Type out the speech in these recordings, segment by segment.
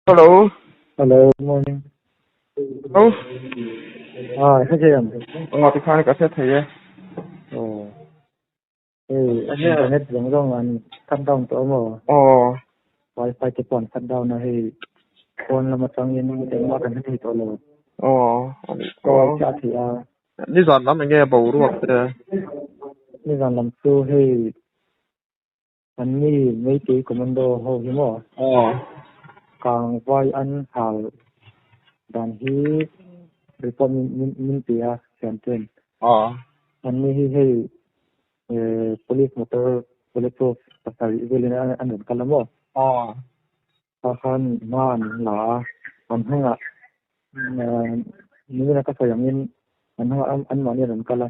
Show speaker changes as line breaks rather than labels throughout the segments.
Hello.
Hello, good morning.
Hello.
Ah, hei hei ang.
Aw tikhan ka hre thei e.
Aw. Hei, internet zawng zawng an cut down tawh amaw?
Aw.
Wifi te pawh an cut down a hei phone lam atangin engmah kan hre thei tawh lo.
Aw, anih chu.
Call chiah a theih a.
Nizan lam enge boruak te?
Nizan lam chu hei Anni Meitei Commando ho hi maw?
Aw.
Kang vai an hal dan hi report min min pe a thian ten.
Aw.
Anni hi hei police motor bulletproof pasarih velin an rawn kal a maw?
Aw.
Tah khan hma an la a, an hnungah nimina ka sawi angin an hnungah anmahni an rawn kal a,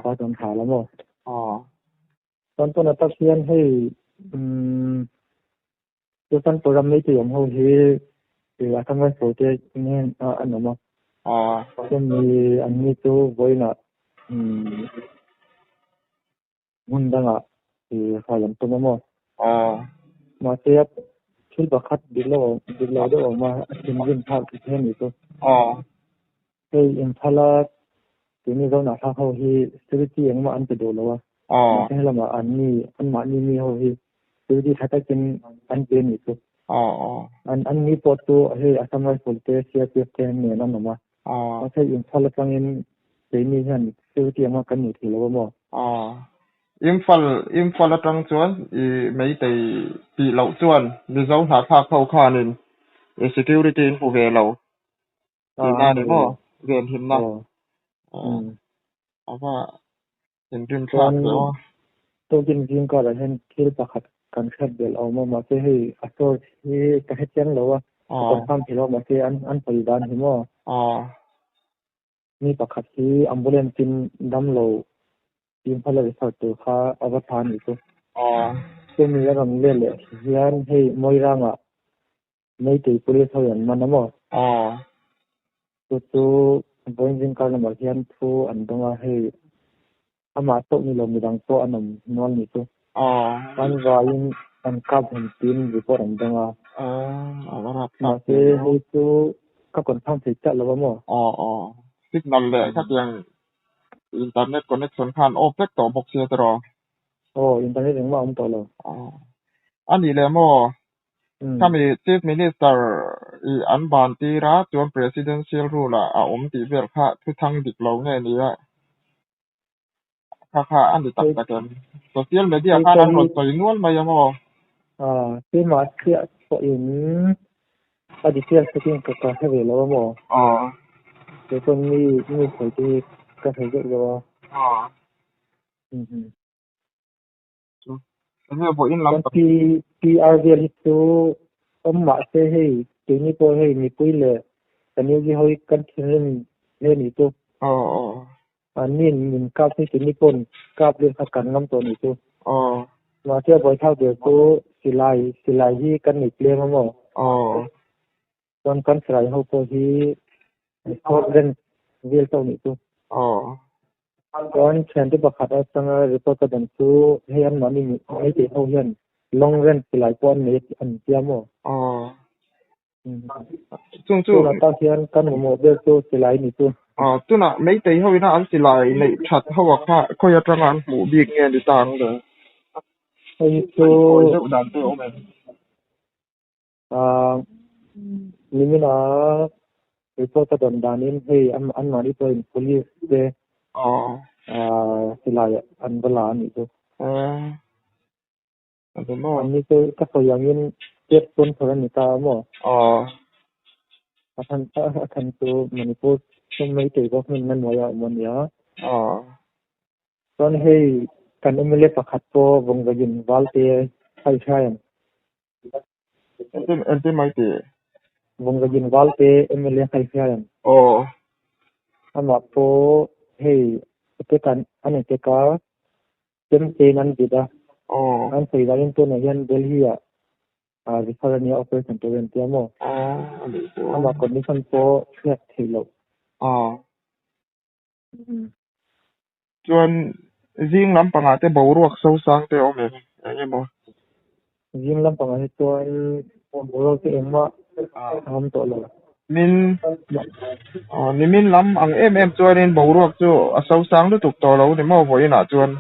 pa chu an hal a maw?
Aw.
Chuan tunah tak hian hei umm Churachandpur ram Meitei awm ho hi ih Assam Rifle te nen an awm a. Chumi an ni chu vawiinah umm hmun dangah ih hruai an tum a maw. Mahse thil pakhat dik lo dik lo deuh a awm a, a thinrim thlak thei a nih chu. Hei Imphala tuni Zohnah thlak ho hi security engmah an pe duh lo a, mahse helamah an mi anmahni mi ho hi security tha takin an pe anih chu. An an mi pawh chu hei Assam Rifle te CRPF te nen an awm a, mahse Imphal atangin keini hian security engmah kan nei thei lo a maw?
Imphal Imphal atang chuan i Meitei tih loh chuan Mizo hnahthlak ho khanin security in hmu ve lo. Tihna a ni maw? Venhimna. A va inrim thlak ve aw.
Tukin zing karah hian thil pakhat kan hriat belh a awm a, mahse hei a source hi ka hre chiang lo a, ka confirm thei lo a, mahse an sawi dan hi maw? Mi pakhat hi ambulance in damlo Imphal a refer tur kha a va thla a nih chu. Chumi a rawn let leh hian hei Moirangah Meitei police ho an man a maw?
Aw.
Chu chu vawiin zingkar lamah hian thu an dawng a, hei amah chauh ni lo midang pawh an awm nual ni chu.
Aw.
An vaiin an kap hem tiin report an dawng a.
Aw, a va rap thlak
Mahse hei chu ka confirm thei chiah lo a maw?
Aw aw. Signal leh khatiang internet connection khan off vek tawh bawk sia tiraw?
Aw, internet engmah a awm tawh lo.
Aw. A nih leh maw? Khami Chief Minister i an ban tir a, chuan Presidential rule ah a awm tih vel kha thu thang dik lo nge ni a? Kha kha a ni tak tak em? Social media khan an rawn sawi nual mai a maw?
Keimah chiah pawhin a details takin ka ka hre ve lo a maw? Kei chuan mi mi sawi te hi ka hre zeuh zeuh a.
Enge vawiin lam
tak. PR vel hi chu awm mahse hei keini pawh hei mipui leh kan UG ho hi kan thinrim hle ni chu. An nin min kap hi keini pawn kap vel kha kan ngam tawh ni chu. Mahse a buaithlak ber chu silai silai hi kan nei tlem a maw. Chuan kan silai ho pawh hi short range vel chauh ni chu. Chuan thiante pakhat atanga report ka dan chu hei anmahni meitei ho hian long range silai pawh an nei an tia maw?
Chung chu
Tunah tak hian kan mamawh ber chu silai ni chu.
Tunah meitei ho ina an silai neih that ho a kha khawi atanga an hmuh bik nge ni ta ang le?
Hei chu
Sawi deuh dan te awm em?
Nimin a report a dawn danin hei anmahni pawhin police te silai an va la a nih chu. Anni chu ka sawi angin state sponsor a ni ta a maw? A chhan chu Manipur chu Meitei government na hnuaiah a awm a nia. Chuan hei kan mla pakhat pawh Vawngvain Valte a i hria em?
Engtin engtin mai tih?
Vawngzagin Valte mla kha i hria em?
Aw.
Amah pawh hei attack an an attack a, chem tein an vit a.
Aw.
An sawi danin tunah hian Delhi ah ah refer a nia operation tur an tia maw?
Aw a nih chu.
Amah condition pawh hriat theih loh.
Aw. Chuan zing lampangah te boruak sosang te a awm em? Eng emaw?
Zing lampangah hi chuan boruak te engmah. Awm tawh lo.
Min aw nimin lam ang em em chuanin boruak chu a sosang lutuk tawh lo ni maw vawiinah chuan.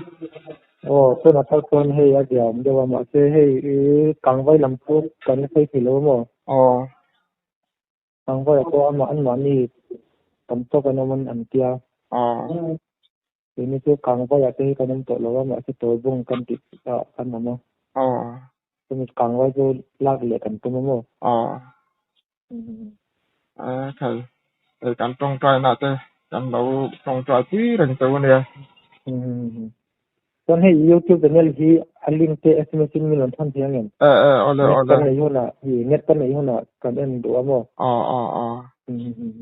Aw tunah tak chuan hei a zia awm deuh a mahse hei i kangvai lam chu kan sawi thei lo maw?
Aw.
Kangvai ah pawh amah anmahni tam tawk an awm an tia.
Aw.
Keini chu kangvai ah te hi kan awm tawh lo a mahse tawlbung kan tih ah kan awm a.
Aw.
Chumi kangvai chu lak leh kan tum a maw?
Aw. A thei. Hei kan tawngtai na te kan lo tawngtai pui reng teuh a nia.
Chuan hei YouTube channel hi a link te sms in min rawn thawn thei ang em?
E e awle
Net
awle.
kan neih hunah hi net kan neih hunah kan en duh a maw?
Aw aw aw.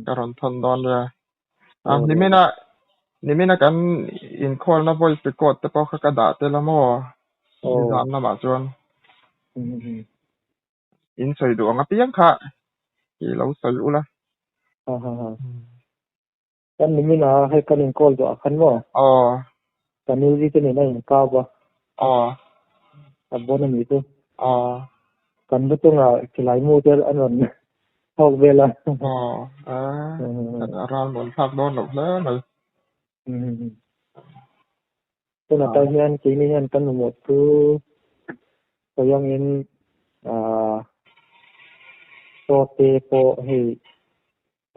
Ka rawn thawn dawn nia. A nimina nimina kan inkhawlna voice record te pawh kha ka dah tel a maw? Nizan lamah chuan. In sawi duh ang apiang kha i lo sawi ula.
Ha ha ha. Kan nimina hei kan inkawl duh ah khan maw?
Aw.
Kan Uzi te nen a inkap a.
Aw.
A bon a nih chu.
Aw.
Kan lu chungah silai mu te an rawn thawk vel a.
Aw. A ral mawl thlak dawn loh hle mai.
Tunah tak hian keini hian kan mamawh chu sawi angin aah chaw te pawh hei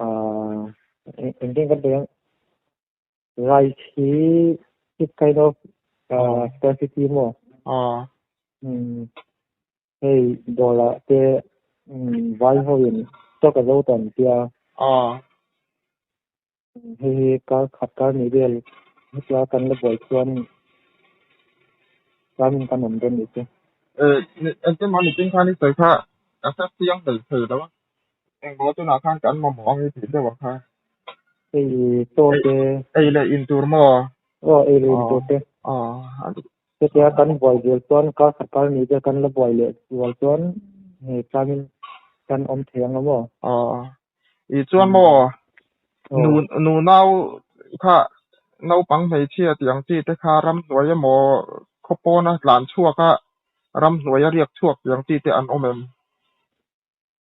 aah engtin kan sawi ang rice hi this kind of aah scarcity maw hei dawrah te vai ho in stock a zo ta an tia. Hei hi kar khat kar ni vel hetia kan la buai chuan tlamin kan awm dawn nih chu.
Engtin maw nitin khan i sawi kha ka hre chiang hlei thei lo a, engmaw tunah khan kan mamawh ang i tih deuh ang kha.
Hei chaw te.
Ei leh in tur maw?
Aw ei leh in tur te.
Aw a dik.
Hetia kan buai zel chuan kar khat kar ni vel kan la buai leh zual chuan hei tlamin kan awm thei ang a maw?
Aw I chuan maw nu nu nau kha naupang hmeichhia tih ang chi te kha ramhnuai emaw khaw pawna tlan chhuak a ramhnuai a riak chhuak tih ang chi te an awm em?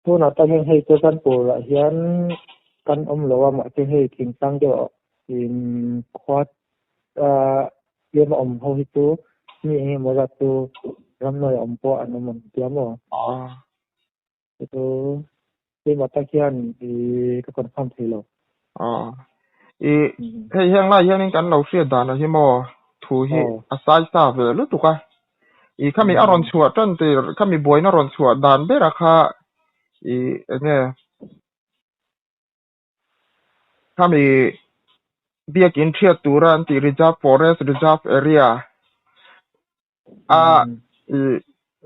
Tunah tak hian hei chu kan pawlah hian kan awm lo a mahse hei thingtlang deuh ah in khua ah tlem a awm ho hi chu mi eng emaw zat chu ramhnuai a awm pawh an awm ang tia maw? Chu keimah tak hian i ka confirm thei lo.
Aw. I hei heng lai hianin kan lo hriat dan ah hi maw thu hi a sai sa ve lutuk a. I khami a rawn chhuah tan tir khami buaina rawn chhuah dan bera kha i enge khami biakin thiat tura an tih reserve forest reserve area a i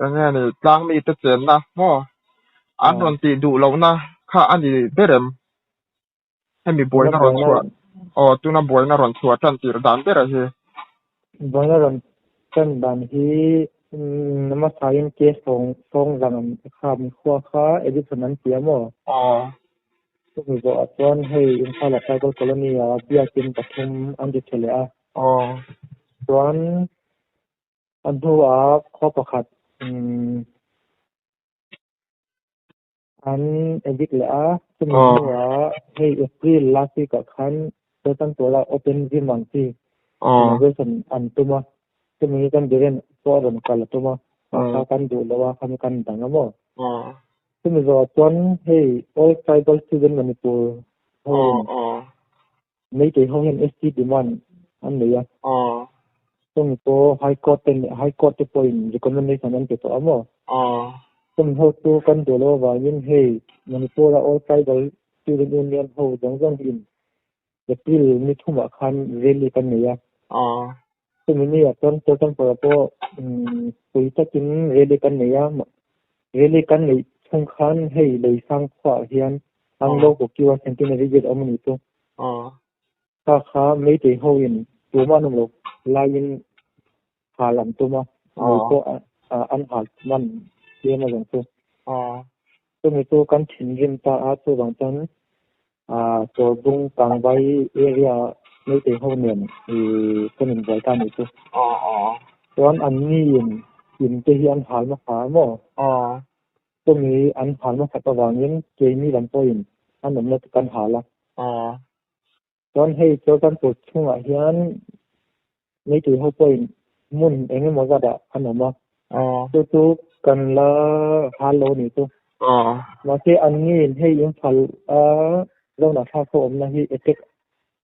eng nge ni tlang mite chenna maw an rawn tih duh lohna kha a ni ber em? Hemi buaina rawn chhuah aw tuna buaina rawn chhuah tan tir dan ber a hi.
Buaina rawn tan dan hi hmasain case sawng sawng zan an kha mikhua kha edition an ti a maw?
Aw.
Chumi zawhah chuan hei Imphal-a Tribal Colony-a biakin pathum an ti che leh a.
Aw.
Chuan a hnuah khaw pakhat an edit leh a, chumi hnuah hei April last week ah khan Chawltantuala open gym ang chi inauguration an tum a, chumi hi kan Biren pawh a rawn kal a tum a, mahse kan duh lo a, khami kan dang a maw. Chumi zawhah chuan hei All Tribal Student Manipur ho in Meitei ho hian ST demand an nei a. Chumi pawh High Court te High Court te pawhin recommendation an pe tawh a maw? Chumi ho chu kan duh loh avangin hei Manipur a All Tribal Student Union ho zawng zawng hi in April ni thumah khan rally kan nei a. Chumi ni ah chuan Churchanpur ah pawh pui takin rally kan nei a. Rally kan neih chhung khan hei Leisang khuaah hian Anglo Kukiwa Centenary Gate awm a nih chu. Kha kha Meitei ho in tumah an awm lo laiin hal an tum a, mei pawh an hal hman tlem a zawng chu. Chumi chu kan thinrim ta a, chuvang chuan Chawrbung Kangvai area Meitei ho nen kan inbuai ta a nih chu. Chuan an ni in in te hi an hal hmasa maw? Chumi an hal hmasat avangin keini lam pawhin an awmna chu kan hal a. Chuan hei Churachandpur chhungah hian Meitei ho pawhin hmun eng emaw zatah an awm a, chu chu kan la hal lo a nih chu. Mahse anniin hei Imphal a Zona thlak ho awmna hi attack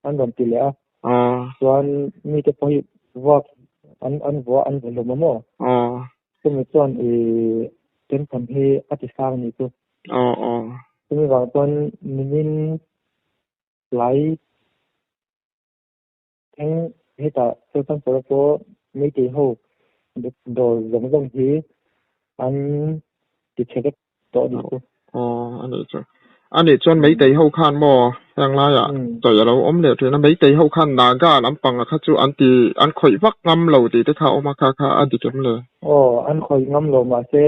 an rawn ti leh a, chuan mite pawh hi vuak an an vua an vaw hlawm a maw? Chumi chuan ih tension hi a ti sang a nih chu. Chumi vang chuan nimin tlai Eng hetah Churachandpur pawh Meitei ho dawr zawng zawng hi an ti chhe vek tawh a nih chu.
Aw a nih chu. A nih chuan Meitei ho khan maw heng laiah sawi a lo awm leh thin a, Meitei ho khan Naga lampang kha chu an ti an khawih vak ngam lo tih te kha a awm a, kha kha a dik em le?
Aw an khawih ngam lo mahse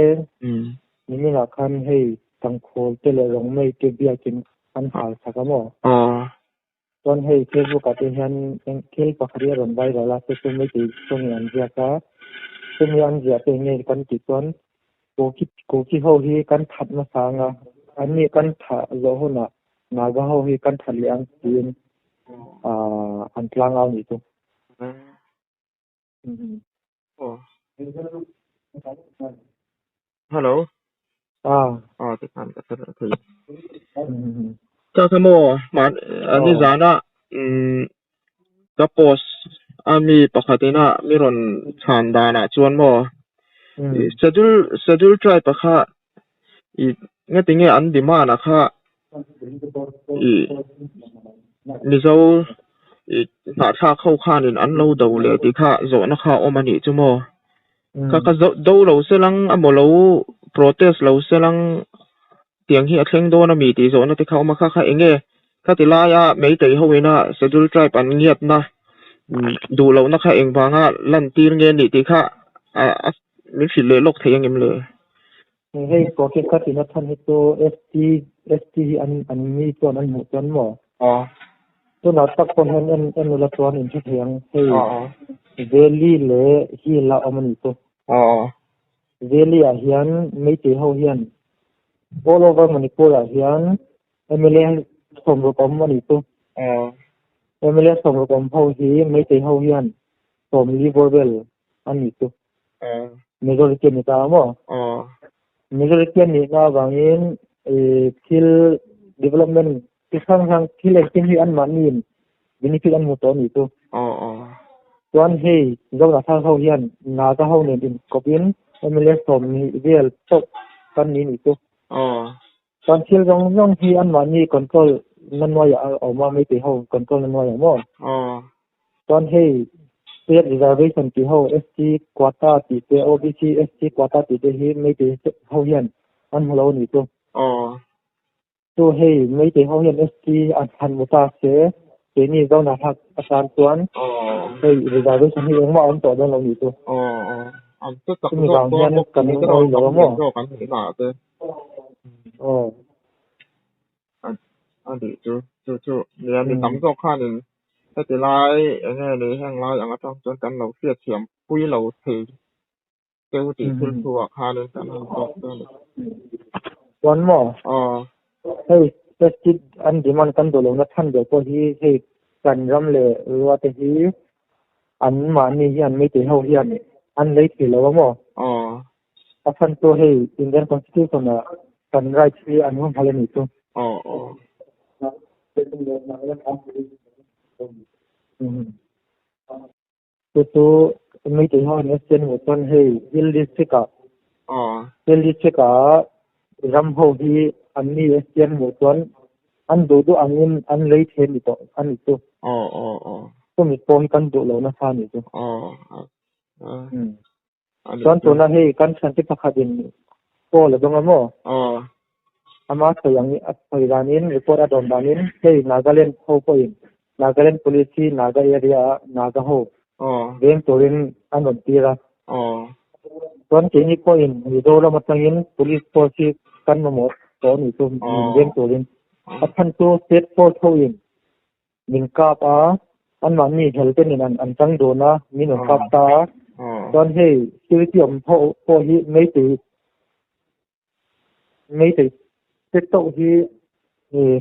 niminah khan hei tangkhawl te leh rongmei te biakin an hal chak a maw?
Aw.
Chuan hei Facebook ah te hian eng thil pakhat hi a rawn viral a, chu chu Meitei chungin an ziak a, chumi an ziah te nge kan tih chuan Kuki Kuki ho hi kan that hmasa ang a, an nih kan thah zawh hunah Naga ho hi kan that leh ang tiin ah an tlang au nih chu.
Hello. Ah ti khan ka hre thei. Ka kha maw hman ni zana umm ka post a mi pakhat ina mi rawn chhan danah chuan maw schedule schedule tribe a kha i ngati nge an demand a kha i Mizo i hnahthlak ho khanin an lo do leh tih kha zawhna kha a awm a nih chu maw. Ka ka do lo se lang emaw lo protest lo se lang tiang hi a thleng dawn a mi tih zawhna te kha a awm a, kha kha eng nge khati laia Meitei ho ina Schedule Tribe an ngiatna duh lohna kha engvanga lantir nge a nih tih kha a min hrilh leh lawk thei angem le?
Hei protest kha tina chhan hi chu ST ST hi an an mi chuan an hmuh chuan maw? Tunah tak pawh hian en en ula chuan in hre thei ang hei Valley leh Hill a awm a nih chu. Valley ah hian Meitei ho hian all over Manipur ah hian mla 60 awm a nih chu. Mla 60 awm ho hi Meitei ho hian 40 bawr vel a nih chu. Majority a ni ta maw? Majority a nihna avangin thil development chi hrang hrang thil engkim hi anmahniin benefit an hmu tawh a nih chu. Chuan hei Zohnahthlak ho hian Naga ho nen inkawpin mla 20 vel chauh kan ni nih chu. Chuan thil zawng zawng hi anmahni control na nuaiah a awm a, Meitei ho control na nuaiah maw? Chuan hei state reservation tih ho SC quota tih te OBC SC quota tih te hi Meitei ho hian an hmu lo a nih chu. Chu hei Meitei ho hian SC an han hmu ta se keini Zohnahthlak atan chuan hei reservation hi engmah a awm tawh dawn lo a nih chu. Chumi vang hian kan ngawi lo a maw? Aw.
A nih chu chu chu nia mi tam zawk khanin heti lai eng nge ni heng lai ang atang chuan kan lo hriatthiam pui lo thei cheu tih thil thu ah khanin kan han zawk chu a ni.
Chuan maw?
Aw.
Hei test an demand kan duh lohna chhan ber pawh hi hei kan ram leh rua te hi an mahni hian meitei ho hian an lei thei lo a maw?
Aw.
A chhan chu hei Indian Constitution ah kan rights hi an humhalh a nih chu.
Aw aw.
Chu chu Meitei ho an SN hmuh chuan hei Hill District ah Hill District ah ram ho hi an mi SN hmuh chuan an duh duh angin an lei thei a ni tawh a nih chu.
Aw aw aw.
Chumi pawh hi kan duh lo nasa a nih chu.
Aw.
Chuan tuna hei kan thiante pakhatin call a dawng a maw? Ama sawi ang a sawi danin report a dawn danin hei Nagaland ho pawhin Nagaland Police hi Naga area ah Naga ho veng turin an rawn tir a. Chuan keini pawhin Mizoram atangin Police force hi kan mamawh tawh a nih chu min veng turin. A chhan chu state force hoin Min kap a, anmahni hel te nen an chang dawn a, min rawn kap ta a. Chuan hei security awm ho pawh hi Meitei Meitei te chauh hi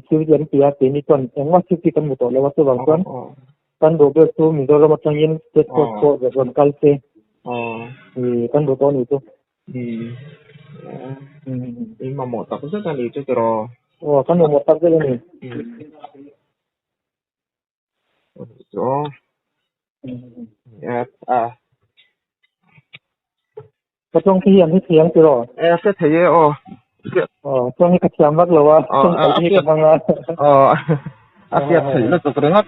security an ti a, keini chuan engmah security kan hmu tawh lo a, chuvang chuan kan duh ber chu Mizoram atangin state force pawh rawn kal se kan duh tawh a nih chu.
In mamawh tak zet a nih chu tiraw?
Aw, kan mamawh tak zet a ni. Ka tawng hi an hre thei ang tiraw?
E hre thei e aw.
Aw tawng hi ka thiam vak lo a, tawng kal hi ka hmang a.
Aw a hriat theih lutuk ringawt.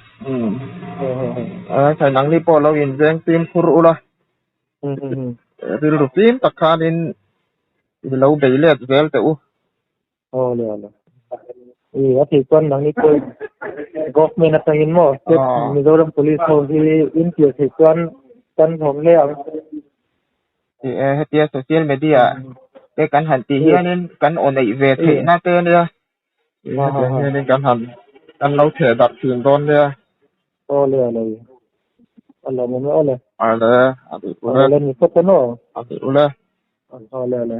Thai nangni pawh lo inveng fimkhur ula. Rilru fim tak khanin i lo bei let zel teh u.
Aw le aw le. I a thei chuan nangni pawh government atangin maw state Mizoram police ho hi in tir thei chuan kan hlawm hle ang.
Ti e hetia social media te kan han tih hianin kan aw neih ve theihna te ania. Hetiang hianin kan han kan lo theh darh thin dawn nia.
Aw le aw le. A lawmawm e aw le.
Aw le a duh ule.
Aw le ni phawt ta maw.
A duh ule.
Aw le aw le.